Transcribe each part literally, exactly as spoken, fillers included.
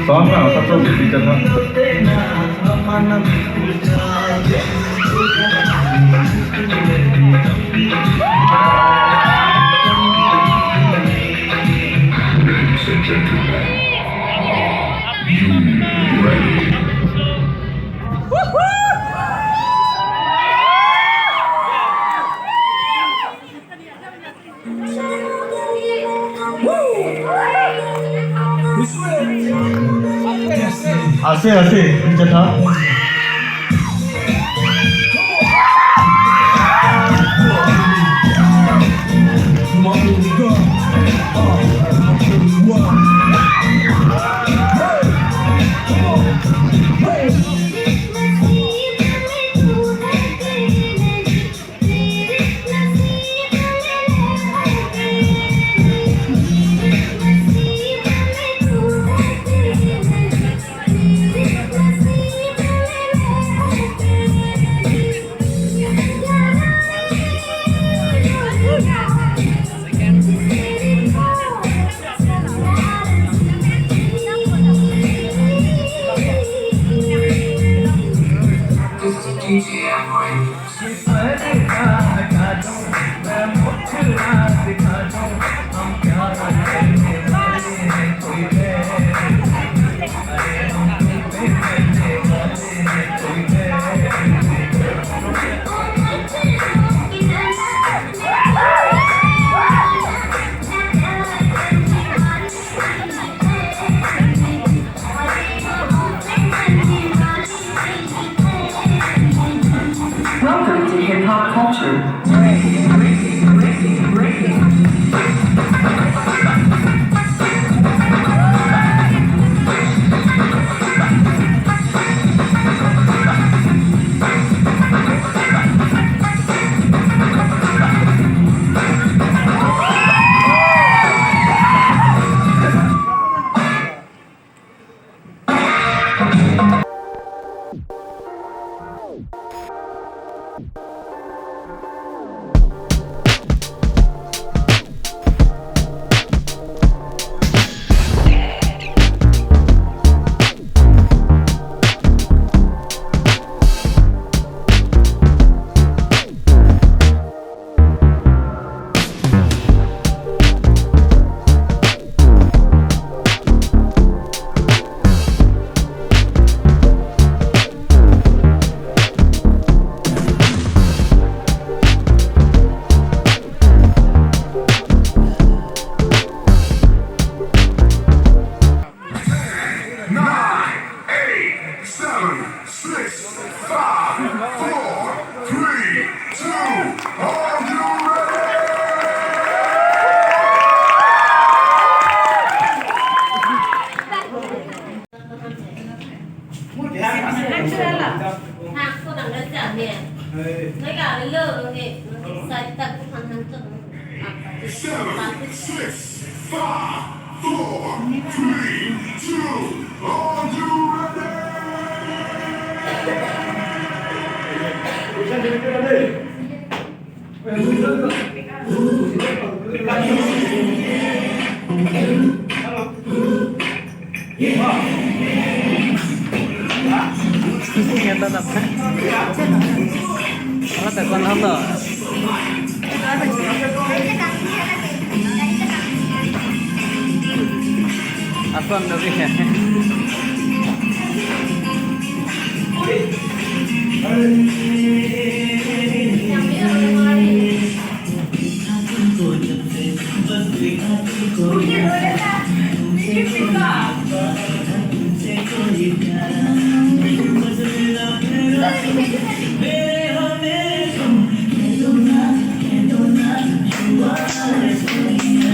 Song na, satu, satu, satu. Ladies and gentlemen, you ready? Ase, ase, Richard ha. Welcome to hip hop culture. Nine, eight, seven, six, five, four, three, two, are you ready? Seven, six, five, four, three, two, are you ready? Ala ta kon holo.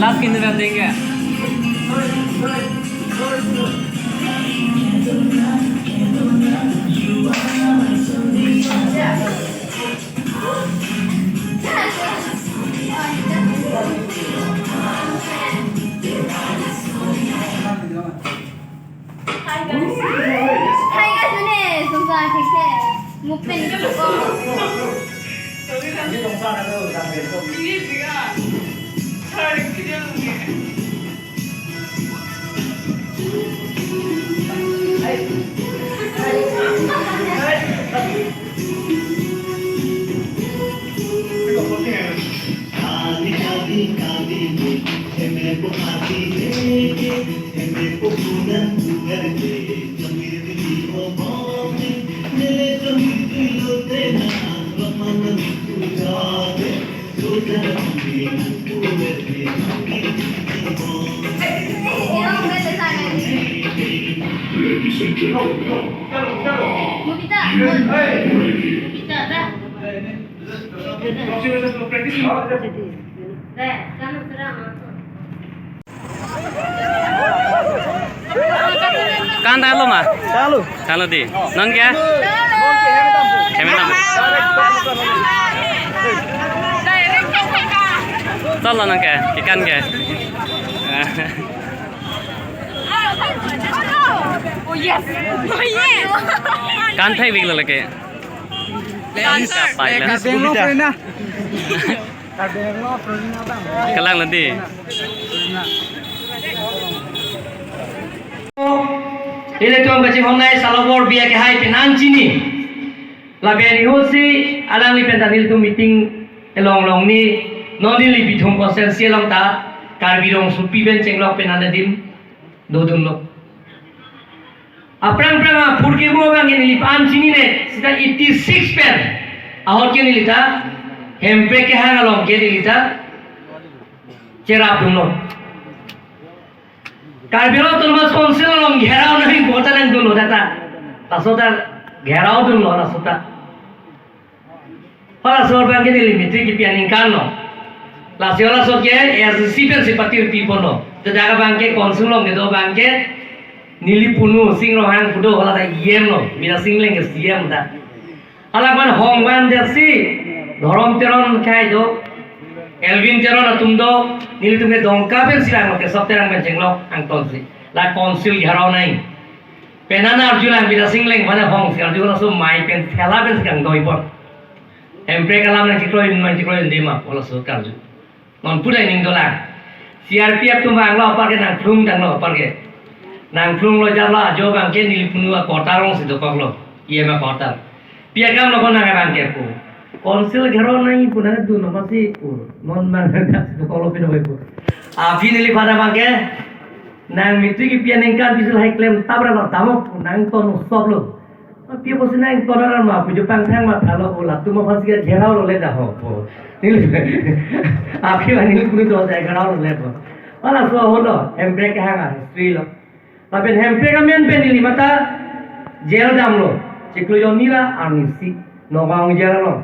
Last ke nila denge. Hi guys. Hi guys, mane sungsa thekse. Mupin ko. Kan tanglo ma? Tanglo. Tanglo dei. Non ke? Hemen tam. Tanglo non ke? Kekan ke? Oh yes. Oh yes. Kan thai big lo lake. Kan thai. Pai la. Karbi Anglong friend na. Karbi Anglong friend na bang. Kelang nanti. Ilitum kachinghon nai salobor biya kehai penang chini. Lapen ihosi alangli pen ta nelitum meeting along along ni non neli Bithung constituency along ta Karbi Rongsopi pen chenglok penang adim dodunlo. Aphrang phrang aphurkimo abang ke neli pan chinine, seta eighty six pen ahut ke neli ta Hemprek kehang along ke neli ta cherapdunlo. Karbi Anglong Autonomous Council along gherao nangji pu ta nangdunlo data. Laso ta gherao dunlo laso ta. Halaso abang ke neli meeting kipi aningkan lo. Lasi halaso ke A R C C pensi patir piponlo. Te dak abang ke council along kedo abang ke neli punu Sing Ronghang pu do, hala ta E M lo. Bidya Sing Engleng ke C E M ta. Hala abang hong van dersi Dhorom Teron kai do. Elvin Teron atum do. Nelitum ke Dongka pensi lang lo, Kesop Terang pen chenglok angtonsi. La council gherao nai. Penang arjulang Bidya Sing Engleng mane hongsi arju laso mai pen thela pensi kangdoipon. Hemprek alam nangchiklo, nangchiklo dema, halaso karju. Non pura ning dolang. C R P F atum vanglo apar ke, nangphlung tanglo apar ke. Nangphlunglo jarlo ajo abang ke neli punu a-quarter alongsi dokoklo. E M a-quarter. Pi akam lo ko nang abang ke pu. Council gherao nai pu nangdunlo masi pu. Non abang dak dokoklo pin pu. Aphi neliphan abang ke. Nang meeting kipi aningkan pisi lahai klem tabra lo, tamo nangton soplo. Pi apotsi nangton ra ma pu, jo pangthang mathalo pu, latum aphansi gherao lole dak ho pu. Neli, aphi ma neli punu do sa gherao lole pu. Halaso ahut lo, Hemprek kehang a-history lo. Lapen Hemprek amen pen neli mata jail damlo. Chiklo jonni ra arnisi Nagaon jail lo.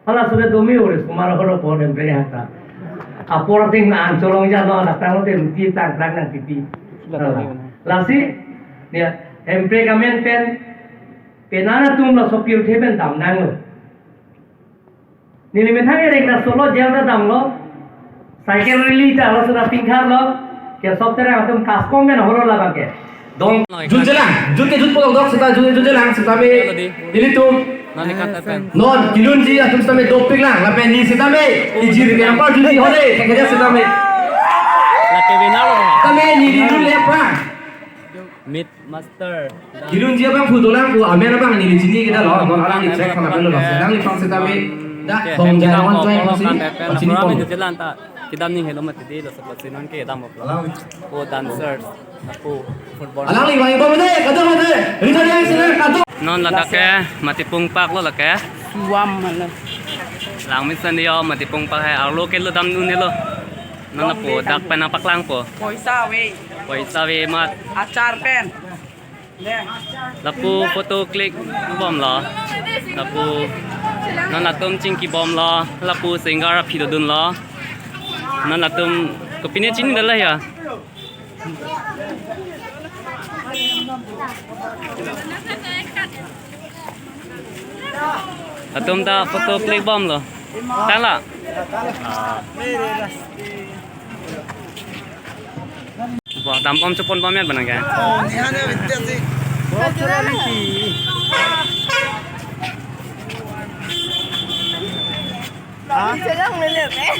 Halaso le domi ore sumar horo pon Hemprek kehang ta. Apor ting na an cholong jalo na tanglo te ruti tang tang nangpipi. Lasi, ya, Hemprek amen pen, penang atum laso pirthe pen damnanglo. Neli methang erek na solo jail ta damlo. Cycle rally ta laso ta pingkharlo. Kesop Terang atum kaskong pen ahoro labang ke. Dong. Jutjelang, jut ke jut pulo dok seta jut, jutjelang seta me ilitum. Nani kata pen. Non, kelunji atum seta me dopiklang, lapen neli seta me, iji ri yang par juti hore, kaya seta me. Lake benar lo. Seta me neli dun lepra. Meet master. Kelunji abang photo lang pu, amen abang neli chini kita lo, non alang ni check kena pelo lo. Sedang ni pang seta me, dak, bong jalan wan try pang si, pang chini pang. Jutjelang ta. Kedam ni helo mati di lo, seperti non kedam lo. Lapu dancers, lapu football. Alangli wai bom ne, kadam ne. Rita ne sini kadam. Non ladak ke Matipung Park lo lake. Suam mala. Langmesen yo Matipung Park hai, arlo ke lo dam un-e lo. Non lapu dak pen nangpaklangpo. Poisa ave. Poisa ave amat. Achar pen. Lapu photo click bomlo. Lapu non latum chingki bomlo. Lapu singer aphi dodunlo. Non latum kopine chinidetlo ya. Latum ta photo click bomlo. Tanglo. Wah, dam bom chepon bom ya benang ke. Oh, ini hanya beda sih. Bom sudah lagi. Hah? Sedang lele, eh.